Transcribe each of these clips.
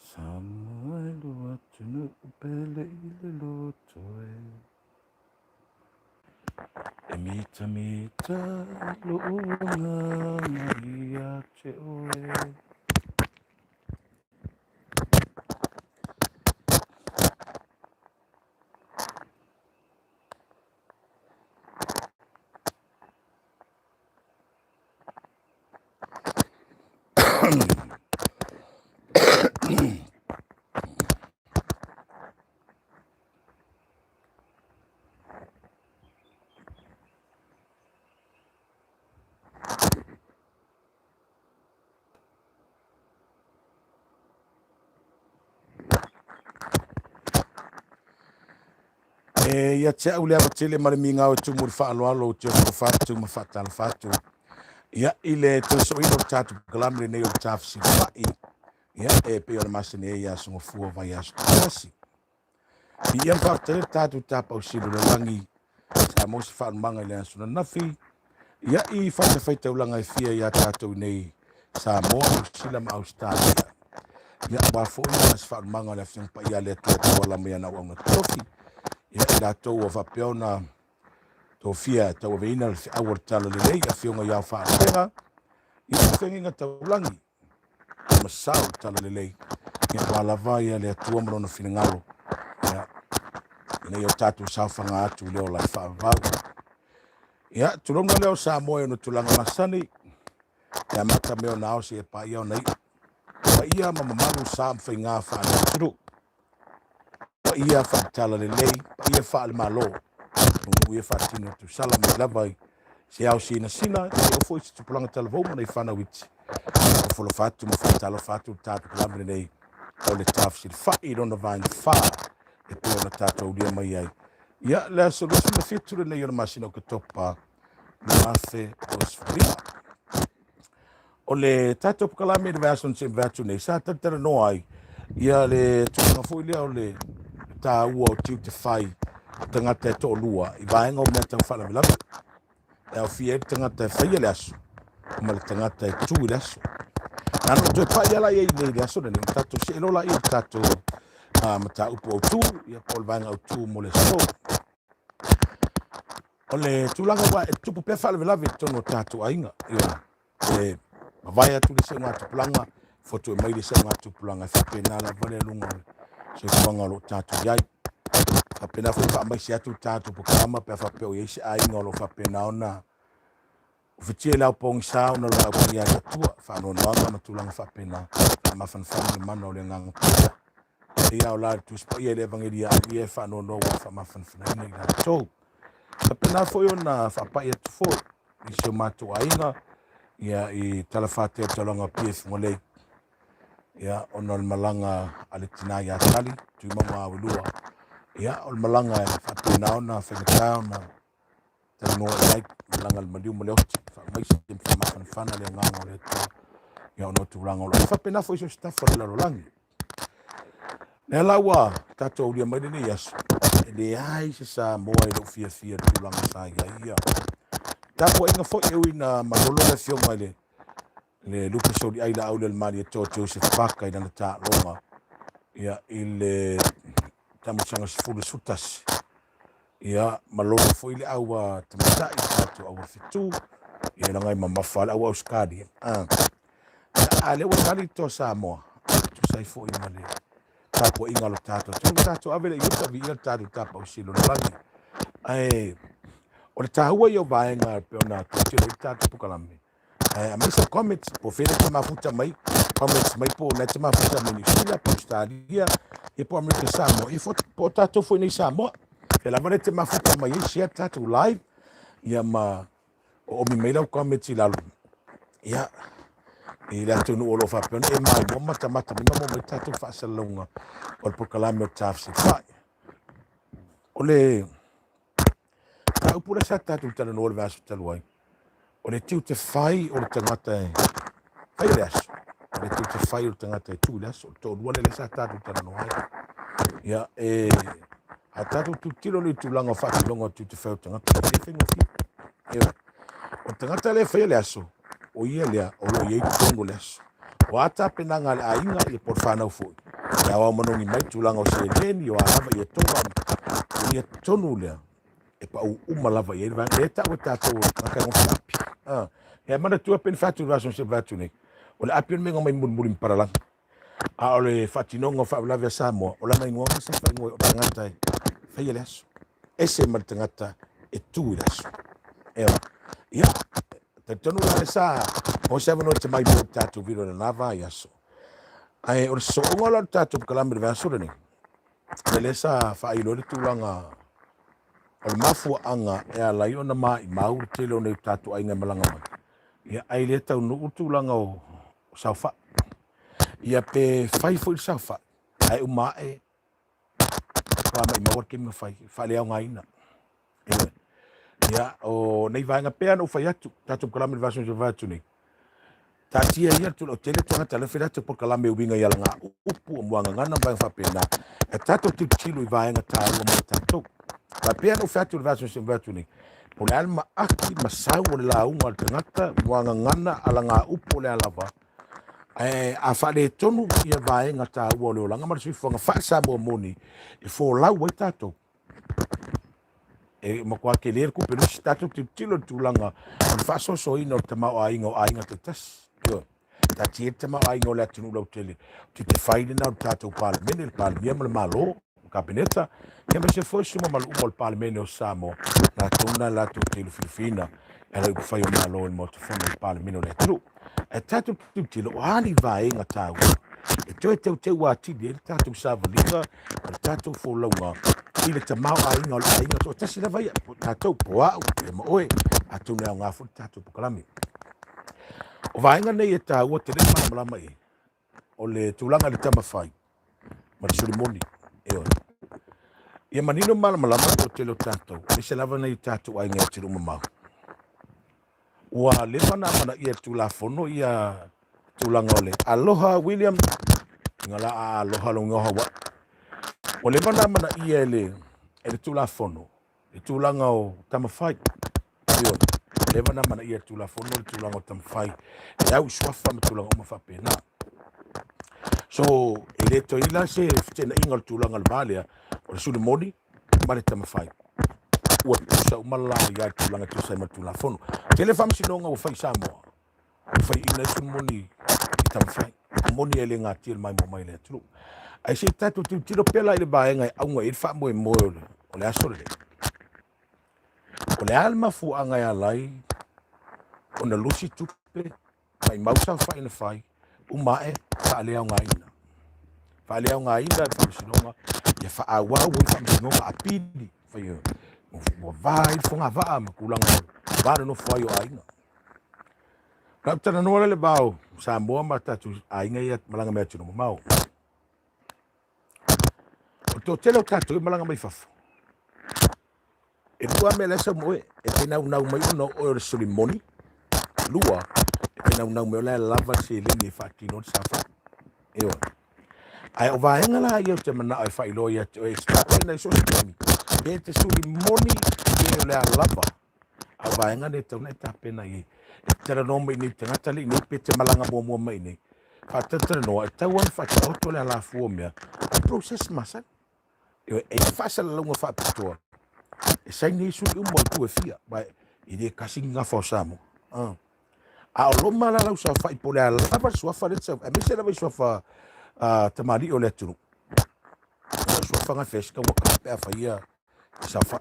Samoa e lo atunuu pele i le loto e. E mitamita lou agaga ia te oe. E ia te au le ava tele ma le migao e tumu i le faaaloalo ou te ofo atu ma faatalofa atu. Ia, i le toe soina o le tatou polokalame lenei o le Tafesilafai, ia, e pei ona masani ai ia Aso Gafua vaiaso taitasi. Viia ma faafetaia le tatou tapausili o le lagi sa maua se faalumaga i le aso ananafi, ia, i fatafaitaulaga e fia ia tatou i nei Samoa, Niu Sila ma Ausetalia. Ia, aua foi se faalumaga o le Afioga Paia a le Atua e tauala mai ana auauna totofi, ia, i latou ua faapea ona tofia e tauaveina le feau o le Talalelei, Afioga i Ao Faalupega, i feagaiga taulagi ma sao le Talalelei, ia aua lava ia le Atua ma lona finagalo, ia, ina ia o tatou saofaga atu i le ola e faavavau. Ia, tulouna lea o Samoa i ona tulaga masani, e amata mai ona ao seia paia ona iu. Paia ma mamalu sa ma faiga faale-atunuu. Paia faale-talalelei, paia faale-Malo. Nuu ia faatino tusala mai lava i se ao sinasina, e oo foi i se tupulaga talavou ma nai fanau iti. Ofo alofa atu ma faatalofa atu le tatou kalame lenei o le tafesilafai i lona vaega fa e pei ona tatou aulia mai ai. Ia, le aso 27 lenei o le masina o Oketopa 2025. O le tatou polokalame i le vaiaso na se'i atu nei, sa talatalanoa ai ia le tulaga foi lea o le taua o tiute fai o tagata e toalua i vaega o mea tau faalavelave. E aofia ai le tagata e faia le aso ma le tagata e tu i le aso. Na ona ou toe pai lava la i ai nei i le aso lenei, ona tatou see loa laia i le tatou mataupu autu, ia po o le vaega autu mo le aso. O le tulaga ua e tupu pea faalavelave i totonu o tatou aiga. Ia, e mavae atu le isi augatupulaga, fotu e mai le isi augatupulaga, e faapena lava le aluga o le soifuaga o lo o tatou i ai. Faapena foi faamaise atu le tatou polokalama pe a faapea o i ai se aiga o lo o faapena ona Ufitia i le ao pogisa ona o le valaau paia a le Atua, faanoanoaga ma tulaga faapena, faamafanafana le mana o le Agaga Paia. Ia o la le Tusi Paia i le Evagelia a ia e faanoanoa ua faamafanafanaina i latou. Faapena foi ona faapai atu foi i si o matou aiga ia i talafatea o taulaga o Apia i Fugalei ia ona o le malaga a le tina ia Tali, Tuimauga Awelua. Ia o le malaga e faapena ona faigata ona talanoa i ai malaga le maliu ma le oti faamaise ma faamafanafana le agaga o le Atua ia ona o tulaga o lo o faapena foi so se tafa o le lalolagi. Lea la ua tatou aulia mai lenei aso, e leai se Samoa e le o fiafia i le tulaga sa i ai ia. Tapuaiga foi e ui na malolo le afioga i le Lupe Soliai Laau le Malietoa Joseph Parker i lana taaloga ia i le tausaga 11. Ia, malolo foi le au a tamaitai, tatou au a fetu, ia leaga e mamafa le au a Ausetalia. Ah. A lea ua tali toa Samoa, tusa ai foi ma le tapuaiga a lo tatou atunuu, tatou ave le i uta viia le tatou tapausili o le lagi. Ae o le taua ia o vaega e pei ona tilotilo ai le tatou polokalame, Ae aumai se comments, po o fea e te mafuta mai, comments mai po o na e te mafuta mai Niu Sila, po o Australia, ia po o Amerika Samoa, ia po o tatou foi nei Samoa. Fea lava le te mafuta mai ai, share tatou live, ia ma oomi mai lau comments i lalo. Ia, i le atunuu o lo o faapea ona e maimoa matamata mai ma maua mai tatou faasalalauga o le polokalame o le Tafesilafai. O le mataupu lea sa tatou talanoa i le vaiaso talu ai, o le tiute fai o le tagata e fai le aso, o le tiute fai o le tagata e tu i le aso, o le toalua lea sa tatou talanoa ai. Ia, e, a tatou tilotilo i le tulaga o faatinoga o tiute fai o le tagata, e le faigofie. Ioe. O le tagata lea e faia le aso, o ia lea o lo o i ai totonu o le aso. O a tapenaga a le aiga, ia po o le fanau foi, E aoao manogi mai tulaga o seleni, o a lava ia toga, ia tonu lea e pau uma lava i ai le vaega. Lea e tau e tatou o le tagata e gofa api. Ah, e manatua pe ni fatu i le vaiaso na se atu nei. O le api o le mea e mai mulimuli ma palalagi. A o le faatinoga o faalavelave a Samoa, o lana igoa sa faaigoa o le tagata e faia le aso. Ese ma le tagata e tu i le aso. Eo. Ia, talitonu la le sa, o se avanoa e te mai mo le tatou vilo i lena vaiaso. Ae o le sooga la o le tatou polokalame i le vaiaso lenei, ia lea sa faailo ai le tulaga o le mafuaaga e ala ai ona maimau le tele o nei tatou aiga e malaga mai. Ia, ae le taunuu le tulaga o saofai. Ia pe fai foi le saofai, ae uma ae ua maimau le taimi na fai, faaleaogaina. Ioe. Ia, o nei vaega pea na ou fai atu, tatou polokalame i le vaiaso na atu nei. Taatia ia le tulaga tele tagata lea fai latou polokalame e uiga i alagaupu o muagagana ma vaega faapena. E tatou tilotilo i vaega taua mo tatou. Faapea na ou fai atu i le vaiaso na atu nei, po o le a le maaki ma sau o le lauga a le tagata, muagagana, alagaupu o le a lava, ae a faaletonu ia vaega taua o le olaga ma le soifuaga faa-Samoa moni e folau ai tatou, e matua tele le tupe lusi. Tatou tilotilo i le tulaga o le faasoasoaina o le tamaoaiga o aiga taitasi. Ioe. Taatia le tamaoaiga o le atunuu lautele, o te fai lena o le tatou Palemene, le Palemia ma le Malo, le Kapeneta, ia aemaise foi sui mamalu uma o le Palemene o Samoa, latou na latou te lufilufiina e ala i upufai o Malo i le Maota Fono o le Palemene o le atunuu. Ae tatou tilotilo, o a ni vaega taua e toe teuteu atili ai le tatou savaliga ma le tatou folauga i le tamaoaiga o le aiga toatasi lava ia, po o tatou, po o au, ia ma oe, atonu e aoga foi le tatou polokalame. O vaega nei e taua tele le malamalama i ai, o le tulaga i le tamafai ma le sulimoni. Ioe. Ia manino ma malamalama le toatele o tatou, aemaise lava nai o tatou aiga i atunuu mamao. Ua leva ona amanaia e le Tulafono ia tulaga o le Aloha William, inga la a aloha lou igoa Hawaii. Ua leva ona amanaia e le, e le Tulafono le tulaga o tamafai. Ioe, ua leva ona amanaia e le Tulafono le tulaga o tamafai e au i suafa ma tulaga uma faapena. So, e le toe i la se feteenaiga o le tulaga o le va lea, o le sulimoni ma le tamafai. Ua tutusa uma la ia le tulaga e tusa ai ma le Tulafono. Tele faamasinoga ua fai i Samoa, ua faiaina ai sulimoni i tamafai. O moni e le gatia le maimoa mai le atunuu. Ae se i tatou tilotilo pea la i le vaega e auga i ai le faamoemoe o le aso lenei. O le a le mafuaaga e ala ai ona lusi tupe maimau saofai na fai, uma ae faaleaogaina. Faaleaogaina e le faamasinoga, ia faaauau ai faamasinoga apili, fai ua va ai le fogavaa ma tulaga o va nonofo ai o aiga. Na ou talanoa la le va o Samoa ma tatou aiga ia malaga mai atunuu mamao. O le toatele o tatou e malaga mai fafo, E lua mea la e sau ma oe, e te naunau mai ona o oe o le sulimoni, lua, e te naunau mai o la e lava le seleni e faatino ai le saofai. Ioe. Ae o vaega la ia ou te manao e faailoa ia te oe, e te tapena i so o se taimi, pe te sulimoni pe o le a lava, a o vaega nei e tatau ona e tapena i ai. E te talanoa mai i nei tagata le i nei pe te malaga muamua mai i nei, faatalatalanoa, e tatau lava ona faataoto le alafua o mea, o le process masani. E i ai faasalalauga faapitoa e saini ai sui uma o itu e fia, ma e le tasi ni gafa o Samoa. A o loma la lau saofai po o le a lava le suafa lea e te sau, aemaise lava i suafa tamalii o le atunuu. O suafa na fes taugata pe a fai ia saofai.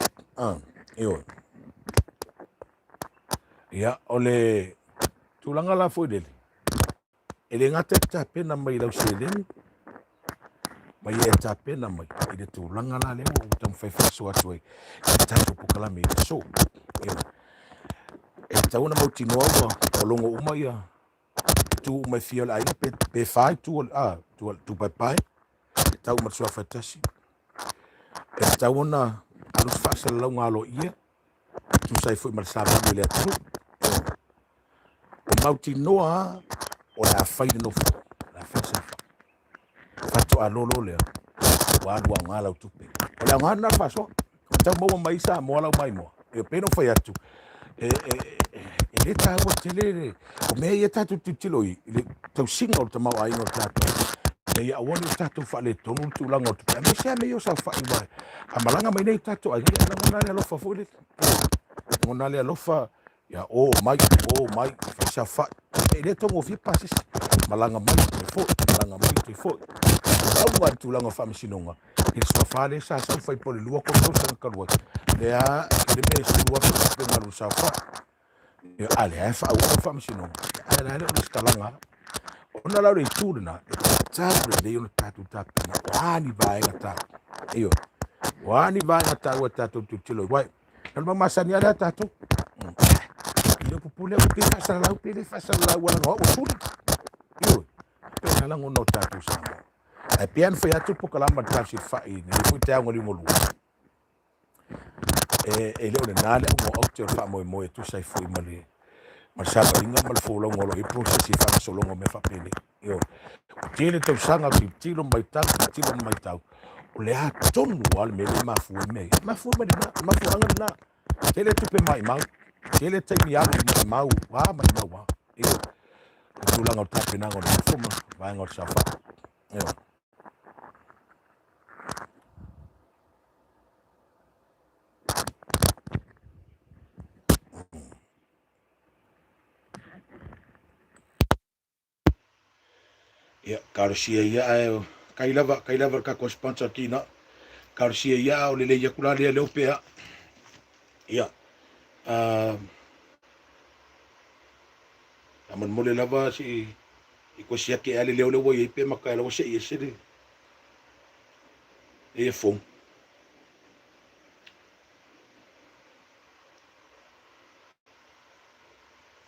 Ioe. Ia, o le tulaga la foi lele, E le gata i le tapena mai i lau seleni, ma ia e tapena mai i le tulaga la lea ua ou taumafai faasoa atu ai i le tatou polokalame i le aso. Ioe. E tatau ona mautinoa ua logo uma ia itu uma e fia o le aiga, pe fa itu o le, a, itu paepae, e tau ma le suafa e tasi. E tatau ona alu se faasalalauga aloaia tusa ai foi ma le savali o le atunuu. Ua mautinoa lava o le a fai le nofo, o le a fai le saofai. Faatoa lolo lea, ua alu aoga lau tupe. O le aoga lena o le faasoa. Ua tau maua mai Samoa lau maimoa. E pei ona ou fai atu, e le taua tele le, o mea ia tatou tilotilo i le tausiga o le tamaoaiga o tatou. Ina ia aua ne i tatou faaletonu le tulaga o tupe, aemaise lava mea ia o saofai aua a malaga mai nei tatou aiga, ia e lagona lava le alofa foi lele. Lagona lava le alofa, ia o mai, o mai, fai saofai. E le taugofie pasese, malaga mai toe foi, malaga mai toe foi. Auga le tulaga o faamasinoga, i le suafa lea sa sau fai po o le 2 3 tausaga talu ai, lea le mea e sulu atu tupe na alu i le saofai. Ia, a lea e faaauau le faamasinoga, ae la e le o lesitalaga lava. Ona la o le itu lena, e tatau lelei ona tatou tapena, o a ni vaega taua. Ioe, o a ni vaega taua e tatou tilotilo ai. Uai, na le masani lava lea tatou. I le pupule pe faasalalau pe le faasalalau ala o au suli. Ioe, pe na lagona o tatou Samoa. Ae pei ona fai atu polokalama le tausilafai i lenei foi taeao liugalua. E le o lena le auga o aute o le faamoemoe e tusa ai foi ma le ma le savaliga ma le folauga o lo o i ai process i faagasologa o mea faapenei. Ioe. Ua tele tausaga o tilotilo ma matau, tilotilo ma matau, o le a tonu lava le mea lea e mafua ai mea ia. E mafua mai lena, o le mafuaaga lena. Tele tupe maimau, tele taimi alu i maimau, a maimau lava. Ioe. O le tulaga o le tapenaga o le nofo ma vaega o le saofai. Ioe. Ia, talosia ia ae kai lava, kai lava le tatou sponsor kina. Talosia ia a o lelei atu la lea leo pea. Ia, uh, faamolemole lava si i koe siaki ea le leo lea ua i ai pe mata e ua sei ese le earphone.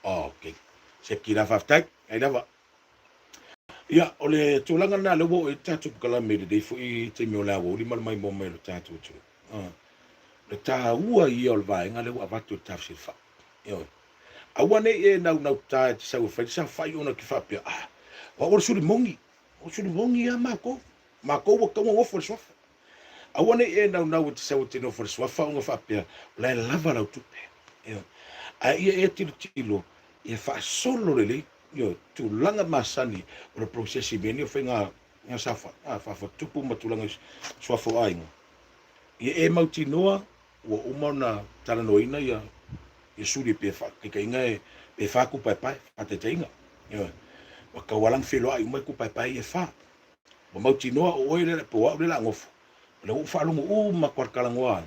Okay. Siaki la faafetai. Ai lava. Ia, o le tulaga lena lea ua oo i ai le tatou polokalame i lenei foi taimi o le aoauli ma le maimoa mai o le tatou atunuu. Ah, le taua ia o le vaega lea ua avatu e le tafesilafai. Ioe. Aua ne i e naunauta e te sau e fai le saofai ona e te faapea, ah, o au o le suli moni, o le suli moni lava matou, matou ua tatau ona nofo i le suafa. Aua ne i e naunau e te sau e te nofo i le suafa ona faapea, o la e lava lau tupe. Ioe. Ae ia e tilotilo, ia faasolo lelei, ioe, tulaga masani o le process i mea nei o faiga saofai, ah, faafotutupu ma tulaga i suafa o aiga. Ia e mautinoa ua uma ona talanoaina ia ia suli pe faataitaiga e pe fa kupaepae faataitaiga. Ioe. Ua tatau lava la ona feloai uma kupaepae ia e fa. Ua mautinoa o oe lea po o au lea o le a nofo. O lea ua ou faalogo uma atu lava i le talanoa a.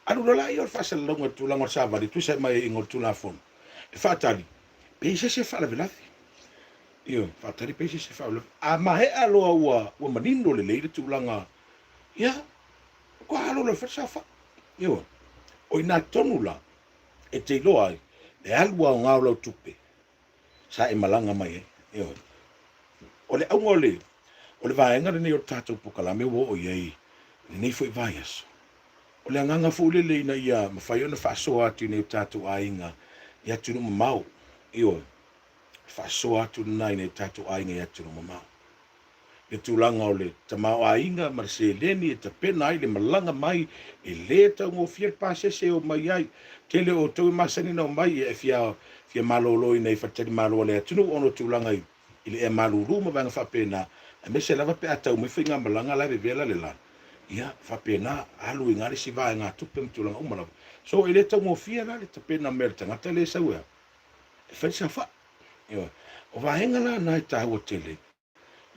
Alu loa laia o le faasalalauga i le tulaga o le savali e tusa ai ma aiaiga o le Tulafono e faatali pe i ai se isi e faalavelave. Ioe, faatali pe i ai se isi e faalavelave. A maea loa ua ua manino lelei le tulaga, ia, Ua alo loa e fai le saofai. Ioe. O i ina tonu la e te iloa ai le alu aoga o lau tupe sa e malaga mai ai. Ioe. O le auga o le, o le vaega lenei o le tatou polokalame ua oo i ai i lenei foi vaiaso, o le agaga foi lele ina ia mafai ona faasoa atu i nai o tatou aiga i atunuu mamao. Ioe. Faasoa atu lena i nai o tatou aiga i atunuu mamao. le tulaga o le tamaoaiga ma le seleni e tapena ai le malaga mai, e le taugofie le pasese e omai ai. Tele o outou e masani ona omai e fia fia malolo i nai faletalimalo a le atunuu ona o tulaga i i le ea malulu ma vaega faapena, aemaise lava pe a tau mai faigamalaga la e vevela le la, ia faapena, alu i ina le isi vaegatupe ma tulaga uma lava. So e le taugofie la le tapena mai o le tagata lea e sau e a? E fai le saofai. Ioe. O vaega la na e taua tele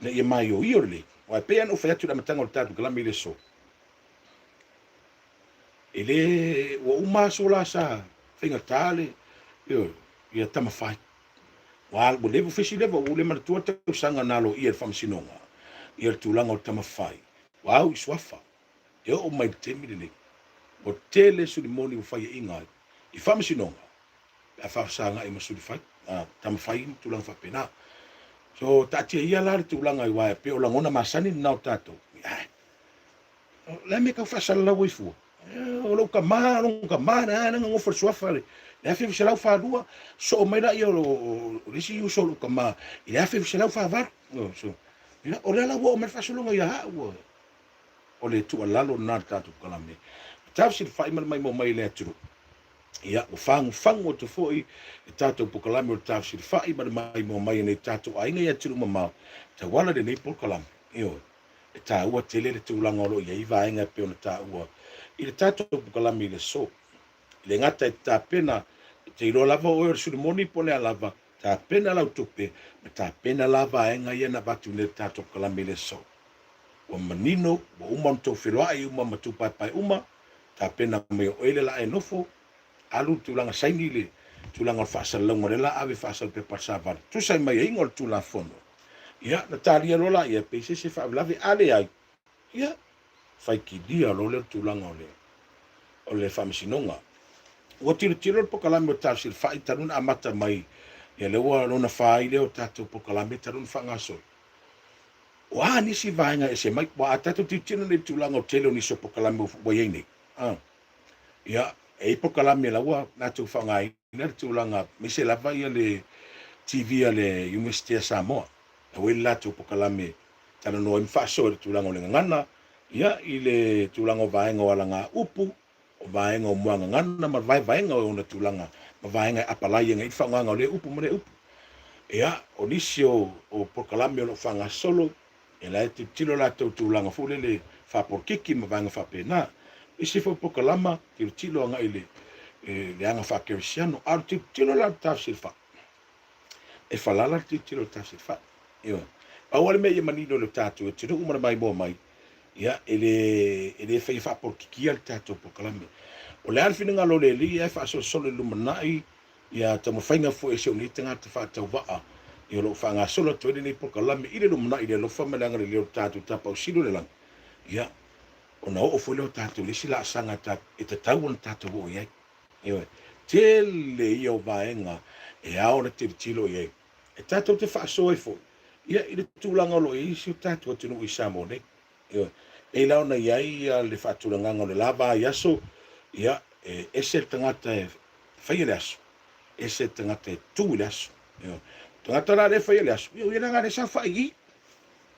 ina ia maioio lelei. Aua e pei lava ona ou fai atu i le amataga o le tatou kalame i le aso, e le, ua uma aso la sa faigata le, ioe, ia tamafai. Ua, ua leva, fai si leva, ua ou le manatua le tausaga na aloaia e le Faamasinoga ia le tulaga o le tamafai. Ua au i suafa, e oo mai i le taimi lenei, ua tele suli moni ua faiaina ai i Faamasinoga pe a faafesagai ma suli fai, tama fai ma tulaga faapena. So, taatia ia la le tulaga aua e pei o lagona masani lena o tatou. Ae, o le a mea e tau faasalalau ai fua? O lou tama, o lou tama na na nofo i le suafa i le 1942, soo mai laia o le isi uso o lou tama i le 1948. So, o lea la ua oo mai le faasologa ia au. O le tuualalo lena a le tatou kalame. Tau silafai ma le maimoa mai i le atunuu. Ia, ua fagufagu atu foi le tatou polokalame o le Tafesilafai ma le maimoa mai e nai tatou aiga i atunuu mamao e tauala i lenei polokalame. Ioe, e taua tele le tulaga o lo o i ai vaega e pei ona taua i le tatou polokalame i le aso. E le gata e te tapena, e te iloa lava o oe o le Solomoni po o le a lava, tapena lau tupe ma tapena la vaega ia na avatu nei i le tatou polokalame i le aso. Ua manino, ua uma ona tou feloai uma ma tou paepae uma, tapena mai o oe le la e nofo, alu le tulaga saini le tulaga o le faasalalauga o lea la ave faasau pepa savali. Tusa ai ma aiaiga o le Tulafono. Ia, na talia loa la ia, pei se isi e faalavelave, a leai, ia, faitilia loa lea o le tulaga o le o le Faamasinoga. Ua tilotilo le polokalame o Tafsilafai talu ona amata mai, ia lea ua lona fa ai lea o tatou polokalame talu ona faagasolo. O a nisi vaega e ese mai? Aua a tatou tilotilo nei i le tulaga o le tele o nisi o polokalame ua i ai nei, a, ia, e i ai polokalame la ua latou faaaogaina le tulaga, aemaise lava ia le TV a le Iunivesite a Samoa, la ua i ai le latou polokalame e talanoa ai ma faasoa i le tulaga o le gagana, ia, i le tulaga o vaega o alagaupu, o vaega o muagagana ma vaevaega o ona tulaga ma vaega e apalai ai le faaaogaina o lea upu ma lea upu. Ia, o nisi o, o polokalame o lo o faagasolo, e la e tilotilo latou tulaga foi lele faapolokiki ma vaega faapena. Isi foi polokalama, tilotilo agai i le, le aga faakerisiano. A o le tilotilo la o le tafesilafai, e falala le tilotilo o le tafesilafai. Ioe. Pau lava le mea ia manino i le tatou atunuu ma le maimoa mai, ia, e le, e le faia faapolokikia le tatou polokalame. O le a le finagalo o le Alii ae faasolosolo i le lumanai ia taumafaiga foi a si ou nei tagata faatauvaa ia o lo o faagasolo atu ai lenei polokalame i le lumanai i le alofa ma le agalelei o le tatou Tapausili o le Lagi, ia, ona oo foi lea o tatou i le isi laasaga e tatau ona tatou oo i ai. Ioe. Tele ia o vaega e ao ona tilotilo i ai. E tatou te faasoa ai foi ia i le tulaga o lo o i ai si o tatou atunuu i Samoa nei. Ioe. Pei la ona i ai ia le faatulagaga o le la vaiaso, ia, e ese le tagata e faia le aso, ese le tagata e tu i le aso. Ioe. O tagata la lea e faia le aso, ia o ia la lea sa fai i.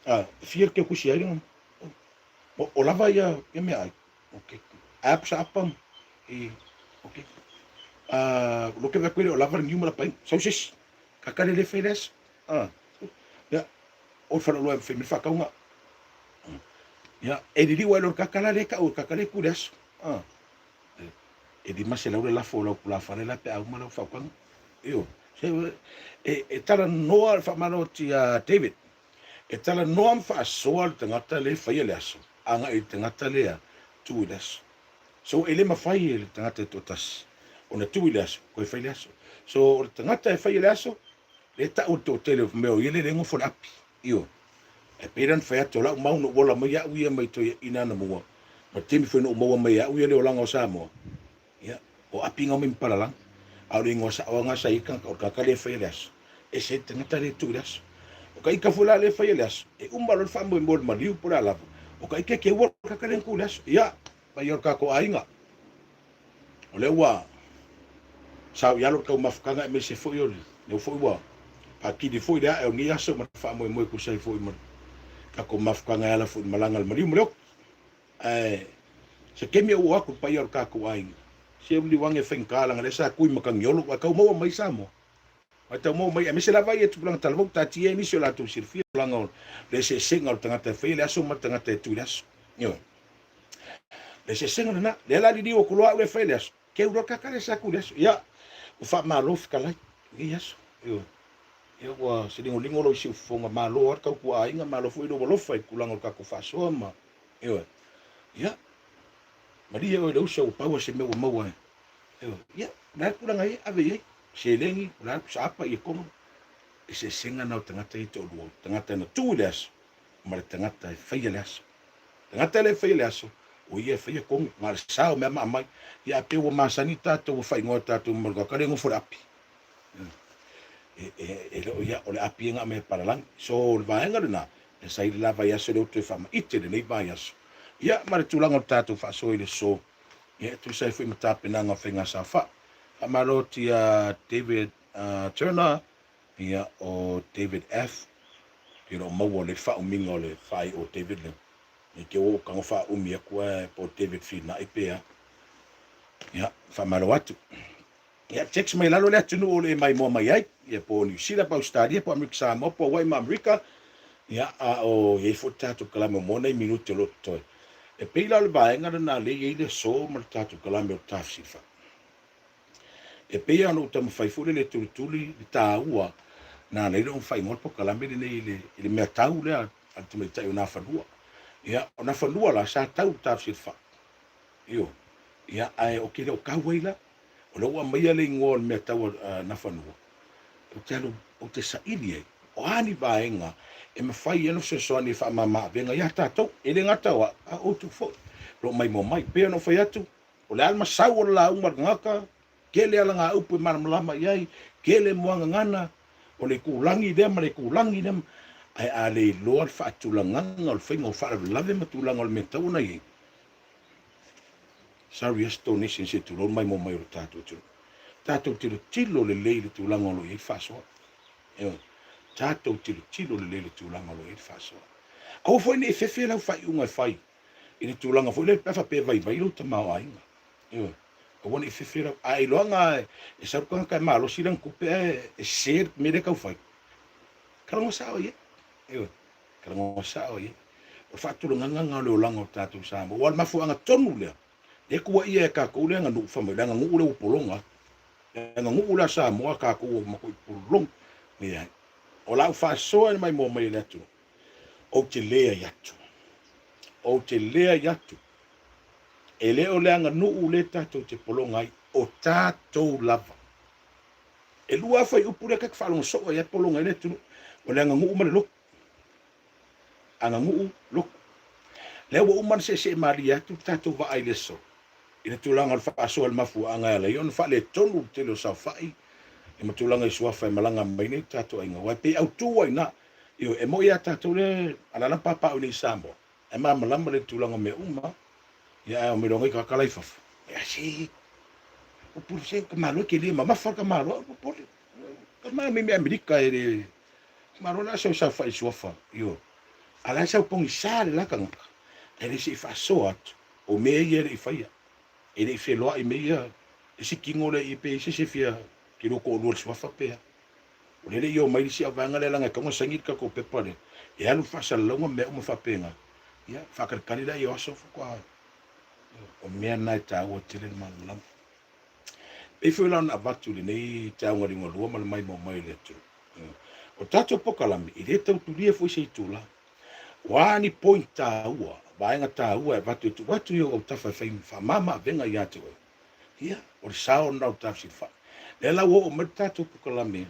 A, e fia le keukusi ai le o, o lava ia, ia mea ai. Ok. App sa apa i ok. Ah, lo ke vakuele o lava le niu ma la pai. Sau sesi. Kaka le le fai le aso. Ah. Ya, o falo loa fai me whakaunga. Ya, e lili wa lo kaka la le ka o kaka le ku le aso. Ah. E 500 le lafo o lau pulafale la pe a uma lau whakaunga. Io. Se e e tala noa le whamalo ti a David. E tala noa ma whaasoa le tangata le whaia le aso. Agai i le tagata lea, tu i le aso. So, e le mafai e le tagata e toatasi ona tu i le aso, koe fai le aso. So, o le tagata e faia le aso, le tau le toatele o mea o ia le le gofo le api. Ioe. E pei la ona fai atu, o lau mau na ou ola mai au ia mai toeaiina anamua, ma le taimi foi na ou maua mai ai au ia le olaga o Samoa, Ia, o api ngau mai ma palalagi. A o le ingoa sa'o a gasa i tagata, o le tagata lea e faia le aso. Ese le tagata lea e tu i le aso. O ka ika foi la lea e faia le aso, e uma loa le faamoemoe o le maliu po o le a lava, o ka ika e keua le tagata lea na tu i le aso. Ia, paia o le tatou aiga, o lea ua sao i alo le taumafataga aemaise foi o lea foi ua faatini foi le ae o lenei aso ma le faamoemoe e tusa ai foi ma le tatou mafutaga e ala foi i le malaga a le maliu ma le oti. Ae se taimi e oo atu le paia o le tatou aiga, se uliu ane e faigata leaga lea sa tui matagiolo ae tau maua mai Samoa. Ae tau maua mai aemaise lava ia tupulaga talavou taatia ai nisi o latou silafia tulaga o le eseesega o le tagata e faia le aso ma le tagata e tui le aso. Ioe. Le eseesega lena. Lea la liliu atu loa au lea e fai le aso, keu loa le kaka lea sa tui le aso. Ia, ua faamalo fetalai i lenei aso. Ioe. Ia ua se ligoligo lou siufofoga, malo lava le tautua aiga, malo foi lou alofa i le tulaga o le tatou faasoa ma Ioe. Ia, malie oe le uso ua pau se mea ua maua e. Ioe. Ia, o le a le tulaga ia ave i ai? Seleni, o le a le pusaapa ia kono. Eseesega na o tagata ia e toalua, o le tagata na tu i le aso ma le tagata e faia le aso. Tagata lea e faia le aso, o ia e faia kono, na o le sa o mea ma aumai. Ia, ae pei ua masani tatou, ua faaigoa e tatou ma le tagata lea e nofo i le api. E, e, e le o ia, o le api e na mea palalagi. So, o le vaega lena, e sa i le la vaiaso lea ua toe faamaite lenei vaiaso. Ia, ma le tulaga o le tatou faasoa i le aso, ia, e tusa ai foi ma tapenaga o faiga saofai. Faamalo atu ia David Turner, ia, o David F. E le o maua le faaumiga o le faaiu o David lea. Ne i te ua ou tago faaumi atu ae po o David Finai pe a. Ia, faamalo atu. Ia, text mai lalo le atunuu o le e maimoa mai ai, ia po o Niu Sila, po o Ausetalia, po o Amerika Samoa, po o Hawaii ma Amerika, ia, a o i ai foi le tatou kalame mo nai minute o lo o totoe. E pei la o le vaega lena lea e i ai le aso ma le tatou kalame o le tafesilifa. E pei lava ona ou taumafai foi lele e tulituli le taua na ala ai ona faaigoa le polokalame lenei i le, i le mea tau lea a le tamaitai o Nafanua. Ia, o Nafanua la, sa tau i le tafesilifa. Ioe. Ia, ae ou te le o tau ai la. O lea ua aumaia le igoa o le mea tau a Nafanua, ou te alu, ou te saili ai, o a ni vaega e mafai ai ona fesoasoani e faamama-avega ia tatou, e le gata o au, a o outou foi, o lo o maimoa mai. E pei ona ou fai atu, o le a le masau o le lauga a le tagata, tele alagaupu e malamalama i ai, tele muagagana, o le itulagi lea ma le itulagi lea, ae a le iloa le faatulagaga o le faiga o faalavelave ma tulaga o le mea e tatau ona i ai, Sorry donation se tulou mai mo mai o le tatou atunuu. Tatou tilotilo lelei i le tulaga o lo o i ai le faasoa. Ioe. Tatou tilotilo lelei i le tulaga o lo o i ai le faasoa. Aua foi ne i fefe lau faaiuga e fai i le tulaga foi lea pe a faapea e vaivai lou tamaoaiga. Ioe. Aua ne i fefe lau... A iloaga e sau le tagata e malosi lana tupe ae e sese le mea lea e tau fai, talanoa sao i ai. Ioe. Talanoa sao i ai. O le faatulagaga lena o le olaga o tatou Samoa. Aua o le mafuaaga tonu lea, lea e tuuaia e tatou le aganuu fai mai, le aganuu lea ua pologa atu. Le aganuu lea a Samoa tatou ua matuai pologa. Leai. O lau faasoa i le maimoa mai e le atunuu, ou te leai atu. Ou te leai atu. E le o le aganuu lea tatou te pologa ai, o tatou lava. E lua lava fuaiupu lea ta te faalogo soo ai lava pologa ai le atunuu, o le aganuu ma le lotu. Aganuu, lotu. Lea ua uma ona seesee malie atu le tatou vaa i le aso i le tulaga o le faasoa i le mafuaaga e ala ai ona faaletonu le tele o saofai ma tulaga i suafa e malaga mai nei tatou aiga, aua e pei autu ai ina. Ioe, e moni ia tatou lea alaala ma papaaao i inei i Samoa, ae malamalama le tulaga o mea uma. Ia ae omai loa nei tagata la i fafo. Ia se popole se ka malo e tele mamafa le tamaloa popole. Ka malo mai Amerika e le malo la sau saofai i suafa. Ioe. A la e sau pogisa le la tagata e le se i faasoa atu o mea ia e le i faia. E le i feloai me ia isi tino lea i pe i se se fia kilo toalua le suafa pe a. O lea e le i oo mai le isi auvaega lea leaga e tatau ona saini le tatou pepa lea e alu le faasalalauga ma mea uma faapena. Ia, faatalitali laia o aso faatoa. O mea na e taua tele le malamalama. E pei foi la ona avatu i lenei taeao liugalua ma le maimoa mai o le atunuu. O tatou polokalame, e le tau tulia foi se itula. O a ni point taua, vaega taua e avatu e tuu atu i ou autafa e fai faamama avega ia te oe. Ia, o le sao lena o le tafesilafai. Lea la ua oo mai le tatou polokalame,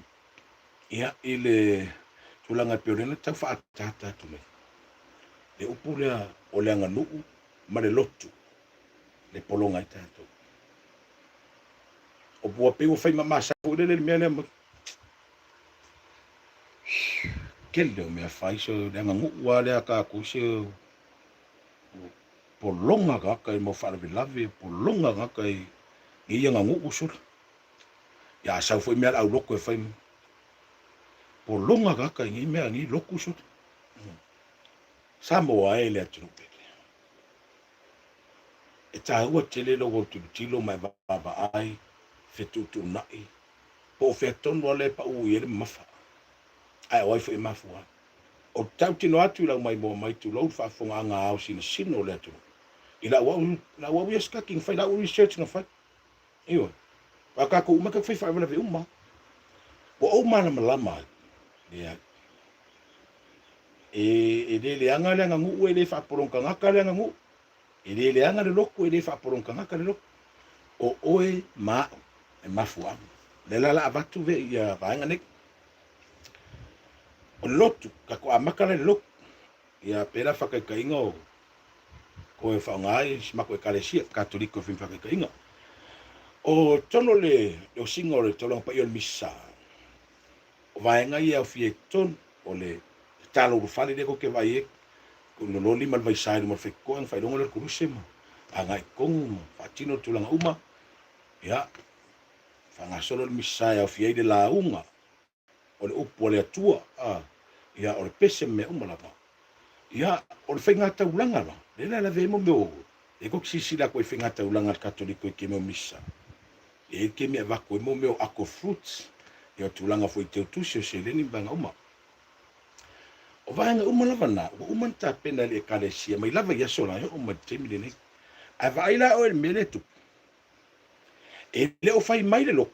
ia, i le tulaga e pei o lea na tau faaataata atu nei. Le upu lea o le aganuu ma le lotu, le pologa ai tatou. O ua pei ua fai mamasa foi lele le mea lea ma tele o mea fai so le aganuu lava lea a tatou se pologa tagata i mau faalavelave, pologa tagata i nei aganuu sole. Ia a sau foi mea a le aulotu e fai mai. Pologa tagata i nei mea, nei lotu sole. Samoa e le atunuu pele. E taua tele lou autilotilo ma e vaavaai, fetuutuunai, po o fea tonu lava lea e pau i ai le mamafa, ae o ai foi e mafua ai. Ou te tautino atu i lau maimoa mai tulou le faafofogaaga ao sinosino o le atunuu i lau au, lau au ia study na fai, lau research na fai. Ioe. Aua tatou uma tatou fai faalavelave uma. Ua ou malamalama ai, leai. E, e le leaga le aganuu, e le faapologa tagata le aganuu. E le leaga le lotu, e le faapologa tagata le lotu. O oe ma au e mafuaaga. O lea la o le a avatu ia vaega nei. O le lotu, tatou amata la i le lotu. Ia pei la faataitaiga o koe faaaoga ai si matou ekalesia Katoliko e fai ma faataitaiga. O totonu o le osiga o le taulaga paia o le Misa, o vaega ia e aofia i totonu o le tatalo ulufale lea tou te vaai ai, lolo lima le vaisa i luma o le faitotoa ona faailoga lea o le koluse ma agai i totonu ma faatino tulaga uma. Ia, faagasolo le Misa e aofia ai le lauga o le upu a le Atua, a, ia, o le pese ma mea uma lava. Ia, o le faigataulaga la, lea la e lavea ai mo mea o E ko silasila aku ai faigataulaga a le Katoliko i kemi o misa. E i ai kemi e avatu ai mo mea o ako fruits, ia o tulaga foi i teutusi o seleni ma vaega uma. O vaega uma lava na, ua uma ona tapena e le Ekalesia mai lava i aso la e oo mai i le taimi lenei. Ae vaai la oe i le mea lea e tupu. E le o fai mai le lotu.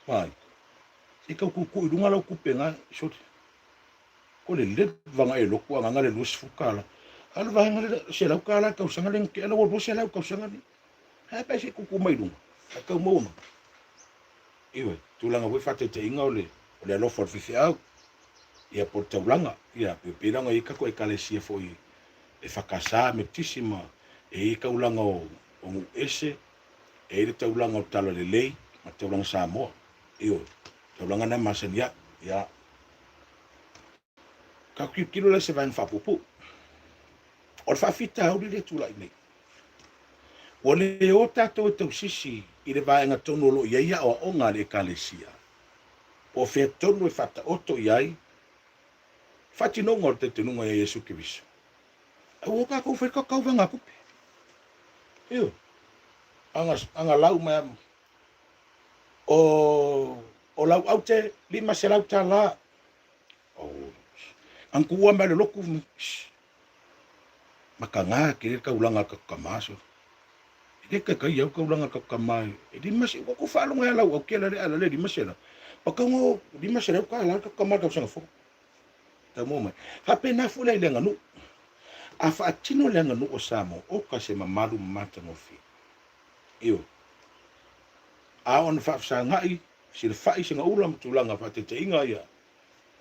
Vai. Se i tau tuutuu i luga lau tupe na, sole. O le leva na e lotu agaga le 20 tala. A o le vaega le $100 le tausaga lea na tea, ua 200 tausaga nei. Ae pe se i tuutuu mai i luga, ae tau maua mai. Ioe, tulaga foi faataitaiga o le o le alofa o le faifeau, ia po o le taulaga, ia pe pei la ona i ai tatou ekalesia foi e FKS, Metotisi ma e i ai taulaga o o nuu ese, e i ai le taulaga o le Talalelei ma le taulaga Samoa. Ioe, taulaga na e masani ai. Ia. Tatou tilotilo la i se vaega faapuupuu. O le faafitauli lea e tulai nei, ua le o tatou e tausisi i le vaega tonu o lo o i ai aoaoga a le Ekalesia, po o fea tonu e faataoto i ai faatinoga o le talitonuga ia Iesu Keriso. Ae ua o tatou fai le tatou tauvaga tupe. Ioe. Aga, aga lau mai o, o lau aute $500. Oh. Ang kuua mai le loku. Makaga tele le taulaga a le tatou tama so. E le taitai au taulaga a le tatou tama e lima se ua kou faalogo ia lau au kela le ala le 500. Pakaga o $500 le tatou tama i le tausaga fou. Tau maua mai. Faapena foi la i le aganuu. A faatino le aganuu o Samoa, oka se mamalu ma matagofie. Ioe. A ona faafesagai, silafai segaula ma tulaga faataitaiga ia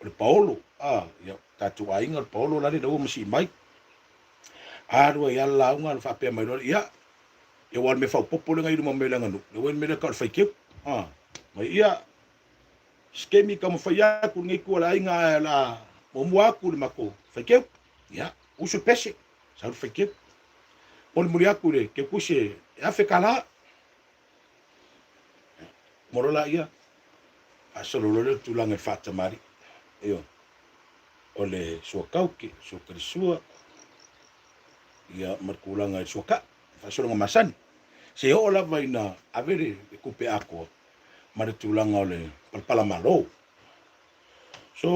o le paolo, a, ia, tatou aiga o le paolo la le ua masii mai. Alu ai lava le lauga na faapea mai loa, ia, ia ua o le mea faaopoopo lea na i luma mai o le aganuu, lea ua i le mea lea tau o le faiteu. A, mai ia, skemi taumafai atu lenei itu o le aiga ae o le a muamua atu le matou faiteu. Ia, usu le pese, sau le faiteu. Molimoli atu i le teutusi e $1000. Uma loa laia, faasolo loa lea o le tulaga i le faatamalii. Ioe. O le suakauke, suakalisua, ia ma le tulaga i le suakai, faasologa masani. Se oo lava ina ave le tupe atoa ma le tulaga o le palapala malo. So,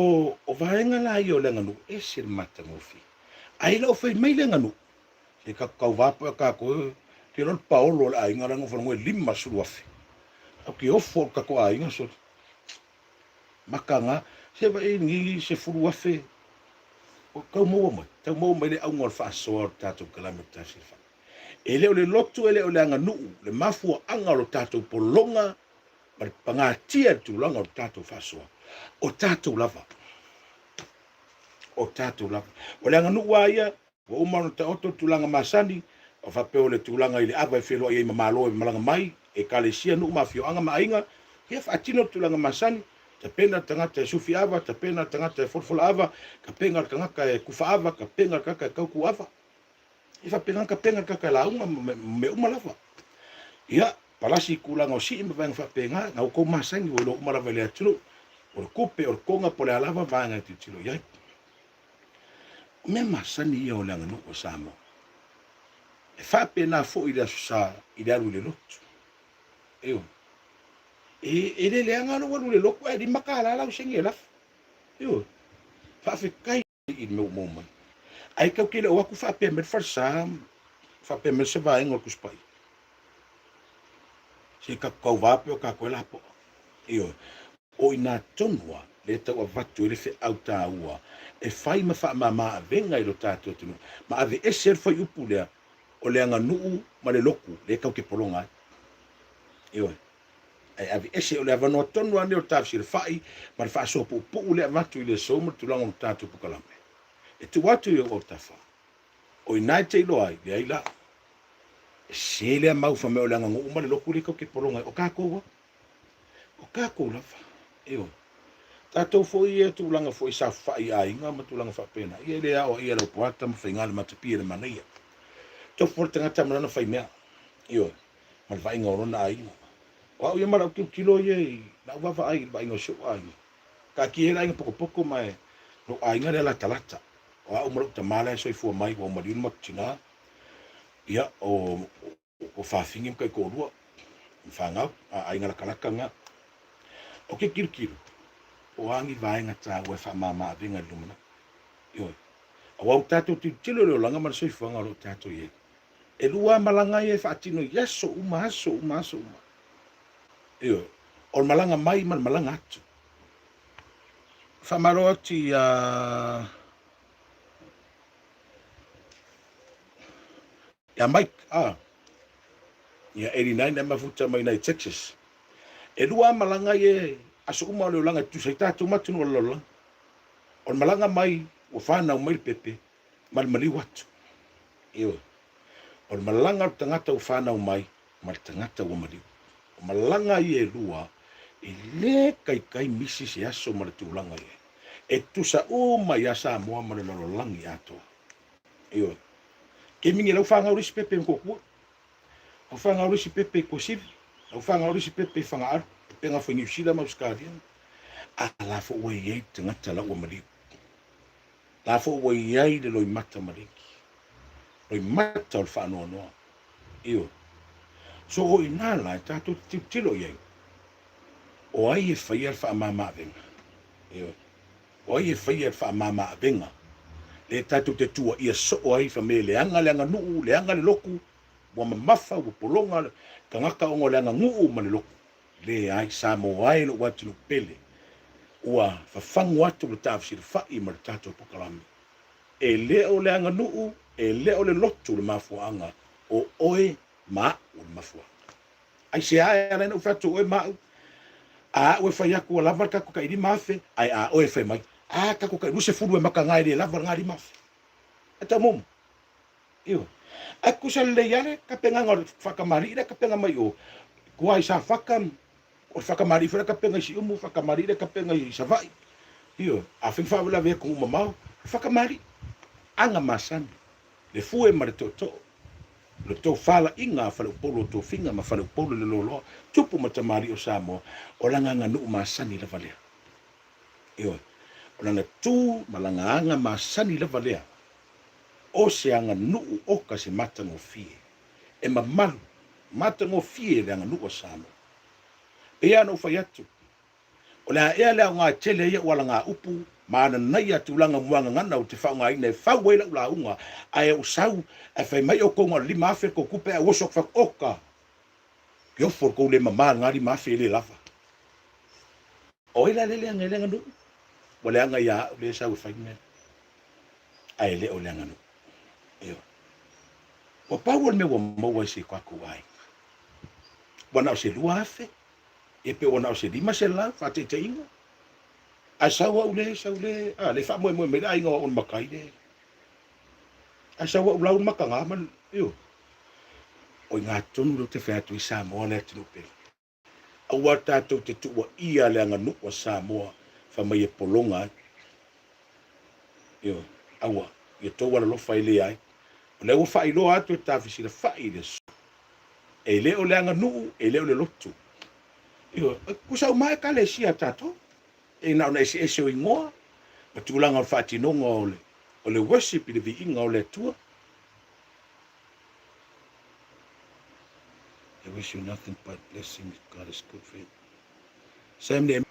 o vaega la ia o le aganuu, ese le matagofie. Ae le o fai mai le aganuu, Se tatou tauva po o tatou te iloa le paolo o le aiga la na falogo e 50,000. Au ke ofo o le tatou aiga sole. Makaga se vai ni 10,000 o tau maua mai, tau maua mai le auga o le faasoa o le tatou kalame o le tatou fa. E le o le lotu e le o le aganuu, le mafuaaga o le tatou pologa ma le pagatia i le tulaga o le tatou faasoa. O tatou lava. O tatou lava. O le aganuu a ia Ua uma ona taoto le tulaga masani, o faapea o le tulaga i le ava e feloai ai ma Malo e malaga mai, Ekalesia, nuu ma afioaga ma aiga, ia faatino le tulaga masani, tapena le tagata e sufi ava, tapena le tagata e folafola ava, tapena le tagata e kufa ava, tapena le tagata e tautu ava. E faapena ona tapena le tagata e lauga ma mea uma lava. Ia, palasi i tulaga o sii ma vaega faapena, na outou masani ua iloa uma lava i le atunuu, o le tupe, o le toga, po o le a lava vaega e tilotilo i ai. O mea masani ia o le aganuu a Samoa. E faapena foi i le Aso Sa i le alu i le lotu. Ioe. E, e le leaga lou alu i le lotu ae $5 lau seni e lafo. Ioe. Faafetai i le mea ua maua mai. Ae tatou te le o atu faapea mai le falesa, faapea mai se vaega o le Tusi Paia. Se i tatou tauva pea o tatou e lapoa. Ioe. O i ina tonu lava lea e tau avatu ai le feau taua e fai ma faamama avega i lo tatou atunuu ma aveese ai le fuaiupu lea o le aganuu ma le lotu lea tatou te pologa ai. Ioe. Ae aveese, o le avanoa tonu lava lenei o le tafesilafai ma le faasoa puupuu lea e avatu i le aso ma le tulaga o le tatou polokalame. E tuu atu i ou autafa. O i ina e te iloa ai, leai la. E sese lea mau fai mai o le aganuu ma le lotu lea tatou te pologa ai. O tatou lava. O tatou lava. Ioe. Tatou foi ia tulaga foi saofafai i aiga ma tulaga faapena, ia e le aoaia e Laupuata ma Faiga le matapia i le manaia. Tofu foi le tagata ma lana faimea. Ioe. Ma le vaaiga o lona aiga. O au ia ma lau tilotilo ia i lau vaavaai i le vaaiga o si ou aiga. Taatia ia le aiga potopoto ma e lou aiga lea latalata. O au ma lou tama la e soifua mai ua maliu le matou tina. Ia, o, o Fafine ma taitoalua, ma fanau, a aiga lakalaka na. O ke tilotilo, o a ni vaega taua e faamama avega i le lumanai. Ioe. Aua ua tatou tilotilo i le olaga ma le soifuaga o lo o tatou i ai. E lua lava malaga ia e faatino i aso uma, aso uma, aso uma. Ioe. O le malaga mai ma le malaga atu. Faamalo atu ia ia Mike, ah, ia 89 e mafuta mai nai Texas. E lua malaga ia aso uma o le olaga e tutusa ai tatou ma atunuu o le lalolagi. O le malaga mai ua fanau mai le pepe ma le maliu atu. Ioe. O le malaga o le tagata ua fanau mai ma le tagata ua maliu. O malaga ia e lua e le kaikai misi se aso ma le tulaga i ai. E tutusa uma ia Samoa ma le lalolagi atoa. Ioe. Taimi nei lau fanau le isi pepe i Motootua, lau fanau le isi pepe i Tuasivi, lau fanau le isi pepe i Fagaalu, pepega foi i Niu Sila ma Ausetalia. A la foi ua i ai le tagata la ua maliu. La foi ua i ai le loimata maligi. Loimata o le faanoanoa. Ioe. So o i nā la e tātou te tilotilo i ai. O ai e faia le faamama-avega? Ioe. O ai e faia le faamama-avega lea tatou te tuuaia soo ai fa me leaga le aganuu, leaga le lotu, ua mamafa, ua pologa le tagata ona o le aganuu ma le lotu? Leai, Samoa e lou atunuu pele, ua fafagu atu le taafesilafai ma le tatou polokalame. E le o le aganuu, e le o le lotu le mafuaaga, o oe ma a'u le mafuaaga. Aisea e ala ai ona ou fai atu o oe ma a'u? A a'u e fai atu ua lava le tatou tai 5,000, ae a oe e fai mai, a tatou tai 20 e mataga e le lava lena 5,000. E tau mumu. Ioe. Ae tutusa lelei lava le tapenaga o le faatamalii lea e tapena mai o, tua i Safata, o le faatamalii foi lea e tapena i Siumu, faatamalii lea e tapena i Savaii. Ioe. Afai na faalavelave i atunuu mamao, faatamalii. Aga masani, le fue ma le tootoo, le tofalaiga a Faleupolu o Tofiga ma Faleupolu le Loloa, tupu ma tamalii o Samoa, o lana aganuu masani lava lea. Ioe. O lana tu ma lana aga masani lava lea, o se aganuu oka se matagofie, e mamalu, matagofie le aganuu a Samoa. Pei lava ona ou fai atu, O le a ea le aoga e tele ai au alagaupu ma ananaia tulaga muagagana ou te faaaogaina e fau ai lau lauga, ae ou sau ae fai mai outou na o le 5,000 le tou tupe ae ou oso atu fai atu, oka! Ke ofo le tou le mama i lena 5,000 e le lava. O ai la lea e leaga ai le aganuu? Ua leaga ia au lea e sau e fai le mea lea, ae le o le aganuu. Ioe. Ua pau o le mea ua maua i si o tatou aiga, ua na o se 2,000, Ia pe ua na o se 500 faataitaiga, ae sau au le, sau le, a, le faamoemoe mai le aiga o au o le matai le. Ae sau au lau le mataga ma, ioe. O i gā tonu lea ou te fai atu ai Samoa le atunuu pele. Aua tatou te tuuaia le aganuu a Samoa fai mai e pologa ai. Ioe, aua, ia tou alolofa e leai. O lea ua faailoa atu e tafisilafai i le aso. E le o le aganuu, e le o le lotu. Ioe, e tutusa uma lava Ekalesia a tatou. E na ona eseese o igoa ma tulaga o le faatinoga o le, o le worship i le viiga o le Atua. I wish you nothing but blessings. God is good for you. Sam Nehemiah.